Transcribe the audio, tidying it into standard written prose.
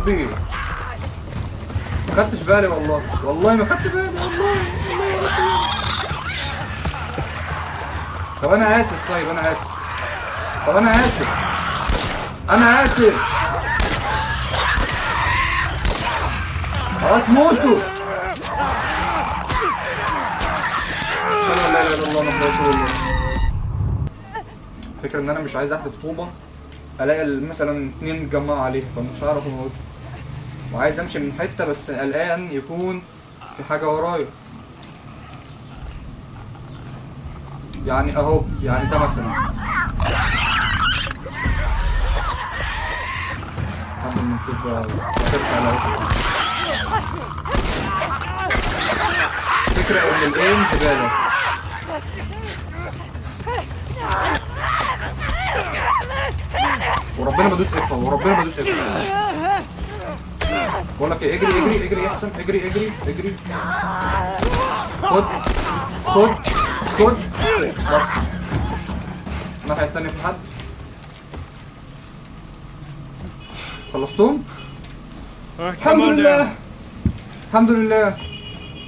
ربي، ما خدتش بالي والله، والله ما خدت بالي، والله والله ما خدت بالي. طب انا اسف، طيب انا اسف، طب انا اسف، انا اسف، خلاص موتوا. اشهد ان لا اله الا الله محمد رسول الله. فكرة ان انا مش عايز احذف طوبة الاقي مثلا اتنين اتجمعوا عليها فمش هعرف اموتهم، وعايز امشي من حتة بس قلقان يكون في حاجة ورايا. يعني اهو، يعني ده مثلا لحد ما نشوف بقى هترفع لو فكرة ان ال aim زبالة. وربنا بدوس F، وربنا بدوس F. بقول لك ايه، اجري اجري اجري احسن، اجري اجري اجري. خد خد خد بس. الناحية التانية في حد؟ خلصتهم؟ All right, الحمد come on لله down. الحمد لله.